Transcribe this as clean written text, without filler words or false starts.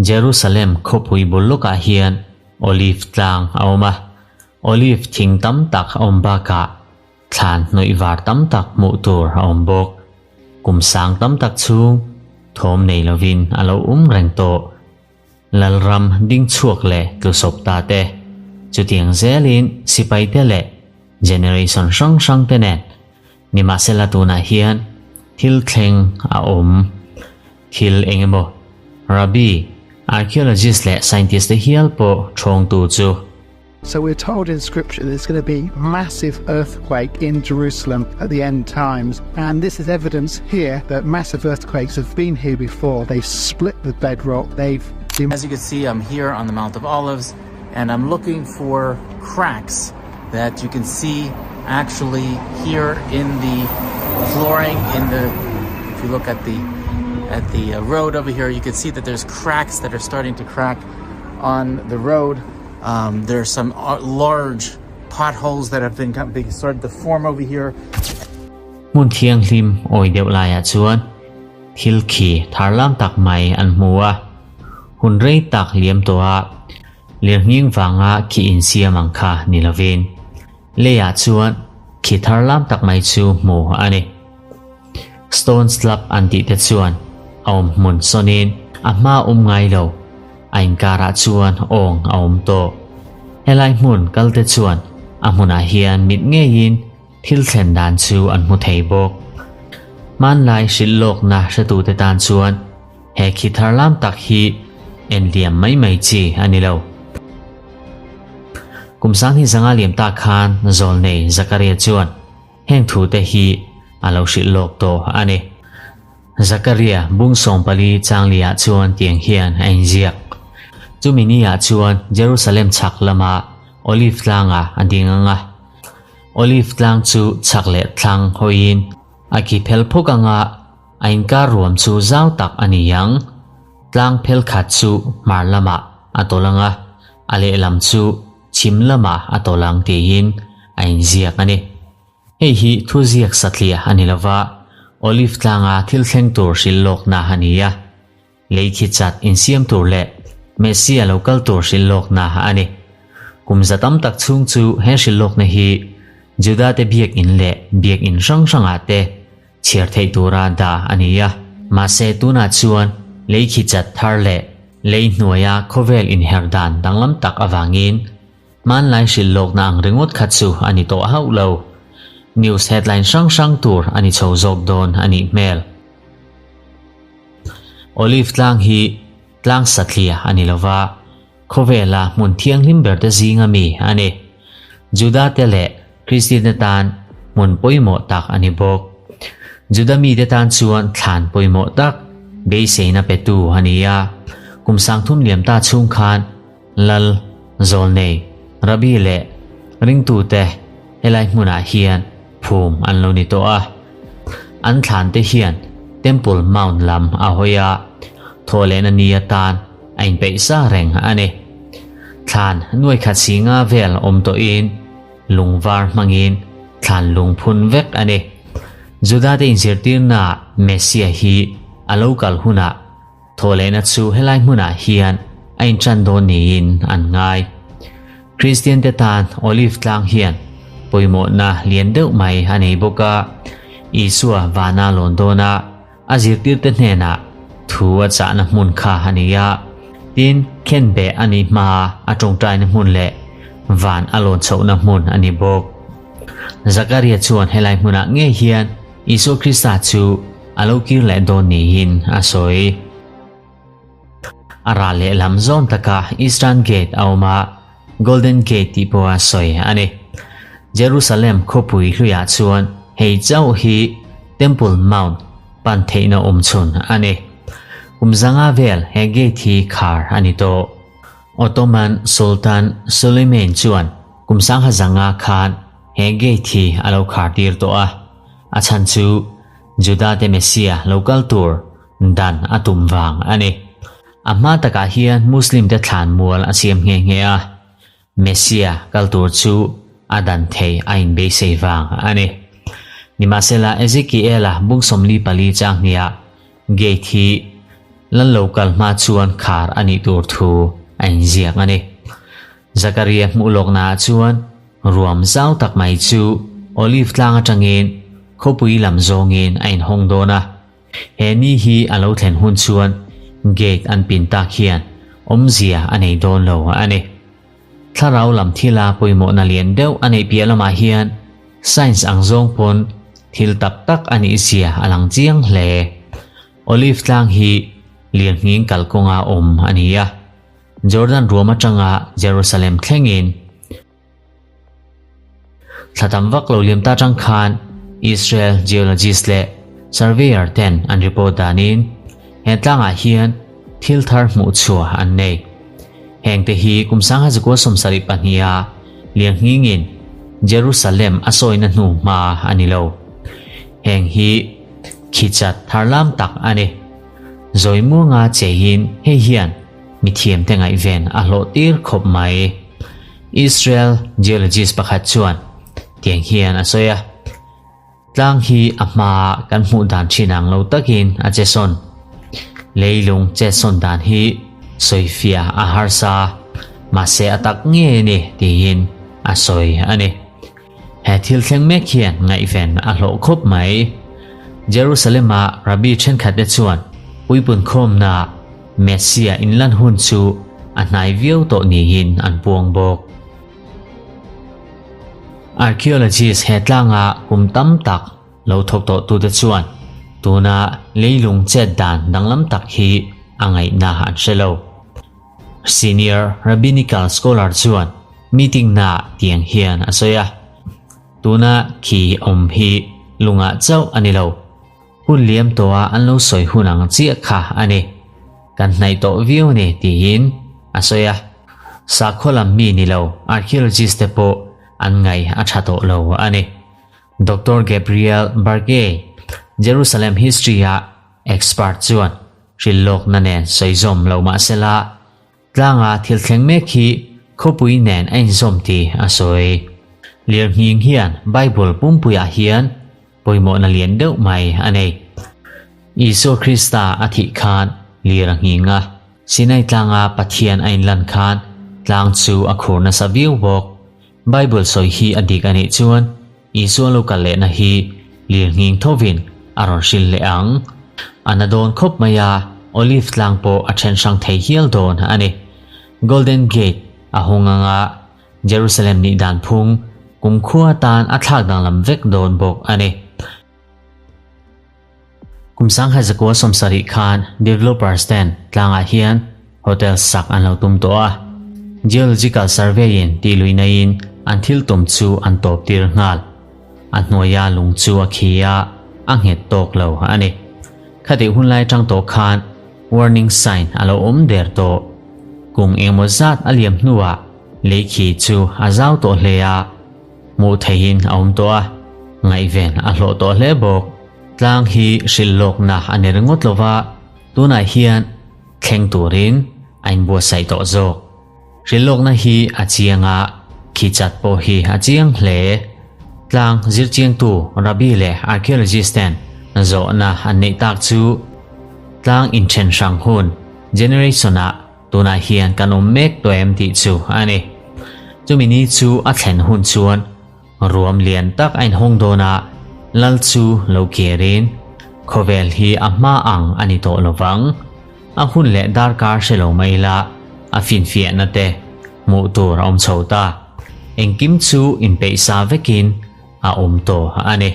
Jerusalem khawpui bul lawkah hian Olive tlang a awm a, Olive thing tam tak a awm bakah thlan hnawih var tam tak hmuh tur a awm bawk. Kum sang tam tak chhung thawm nei lovin a lo um reng tawh. Lalram ding chhuak leh tlusawp ta te, chutiang zelin sipai te leh generation hrang hrang te nen nimahsela tunah hian thil thleng a awm. Thil eng emaw Rabbi, archaeologist leh scientist te hial pawh thawngtu chu. So we're told in scripture there's going to be massive earthquake in Jerusalem at the end times and this is evidence here that massive earthquakes have been here before. They've split the bedrock, they've As you can see, I'm here on the Mount of Olives and I'm looking for cracks that you can see actually here in the flooring in the if you look at the at the uh, road over here you can see that there's cracks that are starting to crack on the road um, there's some uh, large potholes that have been being started to form over here. Hmun thianghlim awi deuh laiah chuan thil khi tharlam tak mai an hmu a, hun rei tak liam tawha lirnghing vanga khi insiam ang kha ni lovin leiah chuan khi tharlam tak mai chu hmu a ni. Stone slab an tih te chuan a awm hmun sawnin a hma awm ngai lo, a inkarah chuan awng a awm tawh. Helai hmun kal te chuan a hmunah hian mit ngeiin thil thlen dan chu an hmu thei bawk. Hmanlai hrilh lawkna hretute tan chuan he khi tharlam tak hi en liam mai mai chi a ni lo. Kum sanghnih zanga liam tak khan Zawlnei Zakaria chuan Heng thute hi a lo hrilh lawk tawh a ni. Zakaria bung 14 changli-ah chuan tiang hian a inziak. Chumi ni-ah chuan Jerusalem chhak lama Olive tlangah a ding ang a. Olive tlang chu chhak leh thlang hawiin a ki phel phuk ang a, a inkar ruam chu zau tak a ni ang. Tlang phel khat chu hmar lamah a tawlh ang a, a lehlam chu Chhim lamah a tawlh ang tiin a inziak a ni. Hei hi thuziak satliah a ni lova, Olive tlanga thil thleng tur hrilh lawkna a ni a. Lei khi chat insiam tur leh Messia lo kal tur hrilh lawkna a ni. Kum za tam tak chhung chu he hrilh lawkna hi Juda-te biakinn leh biakinn hrang hrangah te chhiar theih tura dah a ni a. Mahse tunah chuan lei khi chat thar leh lei hnuaia khawvel inher dan danglam tak avangin hmanlai hrilh lawkna ang ringawt kha chu a ni tawh hauh lo. News headline hrang hrang tur a ni chho zawk dawn a nih hmel. Olive tlang hi tlang satliah a ni lova, khawvela hmun thianghlim berte zinga mi a ni. Juda-te leh Kristiante tan hmun pawimawh tak a ni bawk. Juda mite tan chuan thlan pawimawh tak beiseina petu a ni a. Kum 3000 liam ta chhung khan Lal, Zawlnei, Rabbi leh ringtute helai hmunah hian phum an lo ni tawh a. An thlante hian Temple Mount lam a hawi a, thawhlehna ni atan a inpeih sa reng a ni. Thlan nuai khat si nga vel awm tawhin lungvar hmangin thlan lung phun vek a ni. Juda-te inzirtirnaah Messiah hi a lo kal hunah thawhlehna chu helai hmunah hian a inṭan dawn niin an ngai. Kristiante tan Olive tlang hian pawimawhna lian deuh mai a nei bawk a, Isua vana lawn dawna A zirtirte hnenah thu a chahna hmun kha a ni a, tin, khenbeh a nih hmaa a tawngtaina hmun leh van a lawn chhohna hmun a ni bawk. Zakaria chuan helai hmunah ngei hian Isua Krista chu a lo kir leh dawn niin a sawi. A ral lehlam zawn taka Eastern Gate a awm a, Golden Gate tih pawha sawi a ni. Jerusalem khawpui hluiah chuan hei chauh hi Temple Mount pan theihna awm chhun a ni. Kum zanga vel he gate hi khar a ni tawh. Ottoman Sultan Suleiman chuan kum sangha zanga khan he gate hi a lo khar tir tawh a, a chhan chu Juda-te Messiah lo kal tur dan a tum vang a ni. A hma takah hian Muslim te thlan mual a siam nghe nghe a, Messiah kal tur chu a dan thei a inbeisei vang a ni. Nimahsela Ezekiela bung 44 chang hniah. Gate hi lal lo kal hma chuan khar a nih tur thu a inziak a ni. Zakaria hmuh lawknaah chuan ruam zau tak mai chu Olive tlang atangin khawpui lam zawngin a inhawng dawn a. He ni hi a lo thlen hun chuan gate an pin tak hian awmzia a nei dawn lo a ni. Thlarau lam thila pawimawhna lian deuh a neih piah lamah hian science ang zawng pawn thil tak tak a nih zia a lang chiang hle. Olive tlang hi lirnghing kalkawnga awm a ni a, Jordan ruam atanga Jerusalem thlengin thla tam vak lo liam ta tang khan Israel geologist leh surveyor ten an report danin he tlangah hian thil thar hmuh chhuah an nei. Hengte hi kum 1972 a lirnghingin Jerusalem a sawina hnu hma a ni lo. Heng hi khichat tharlam tak a ni. Zawimuanga cheiin hei hian mithiamte ngaihven a hlawh tir khawp mai. Israel geologist pakhat chuan tiang hian a sawi a, Tlang hi a hmaa kan hmuh dan thin ang lo takin a che sawn. Leilung chet sawn dan hi sawifiah a harsa, mahse a tak ngei a ni tiin a sawi a ni. He thil thleng mek hian ngaihven a hlawh khawp mai. Jerusalem-a Rabbi thenkhatte chuan puipun khawmnaah Messiah inlan hun chu a hnai viau tawh niin an puang bawk. Archaeologist he tlanga kum tam tak lo thawk tawh tute chuan tuna leilung chet dan danglam tak hi a ngaihna an hre lo. Senior Rabbinical Scholar chuan meeting naah tiang hian a sawi a, Tuna khi awm hi lungah chauh a ni lo. Hun liam tawha an lo sawi hun ang chiah kha a ni. Kan hnaih tawh viau ni tiin a sawi a. Sakhaw lam mi ni lo archaeologist te pawh an ngaih a tha tawh lo a ni. Doctor Gabriel Barkay, Jerusalem history-a expert chuan hrilhlawkna nen sawi zawm lo mah sela, tlanga thil thleng mek hi khawpui nen a inzawm tih a sawi. Lirnghing hian Bible pumpuiah hian pawimawhna lian deuh mai a nei. Isua Krista a thih khan lir a nghing a, Sinai tlanga Pathian a inlan khan tlang chu a khur nasa viau bawk. Bible sawi hi a dik a nih chuan Isua lo kal lehna hi lirnghing thovin a rawn hrilh leh ang. A na dawn khawp mai a, Olive tlang pawh a then hrang thei hial dawn a ni. Golden Gate a hung anga Jerusalem nih dan phung kumkhua tan a thlak danglam vek dawn bawk a ni. Kum 1970 khan developers ten tlangah hian hotel sak an lo tum tawh a. Geological Survey in tih lui naiin an thil tum chu an tawp tir nghal. A hnuaia lung chu a khi a, a nghet tawk lo a ni. Khatih hunlai atang tawh khan warning sign a lo awm der tawh. Kum engemaw zat a liam hnuah lei khi chu a zau tawh hle a, hmuh theihin a awm tawh a, ngaihven a hlawh tawh hle bawk. Tlang hi hrilh lawkna a ni ringawt lo va, tunah hian thleng turin a inbuatsaih tawh zawk. Hrilh lawkna hi a chiang a, khi chat pawh hi a chiang hle. Tlang zirchiangtu Rabbi leh archaeologist ten zawhna an neih tak chu tlang inthen hrang hun generation-ah Tunah hian kan awm mek tawh em tih chu a ni. Chumi ni chu a thlen hun chuan ruam lian tak a inhawng dawn a, lal chu lo kirin khawvel hi a hma ang a ni tawh lo vang. A hun leh darkar hre lo mai ila a finfiahna te hmuh tur a awm chho ta. Engkim chu inpeih sa vekin a awm tawh a ni.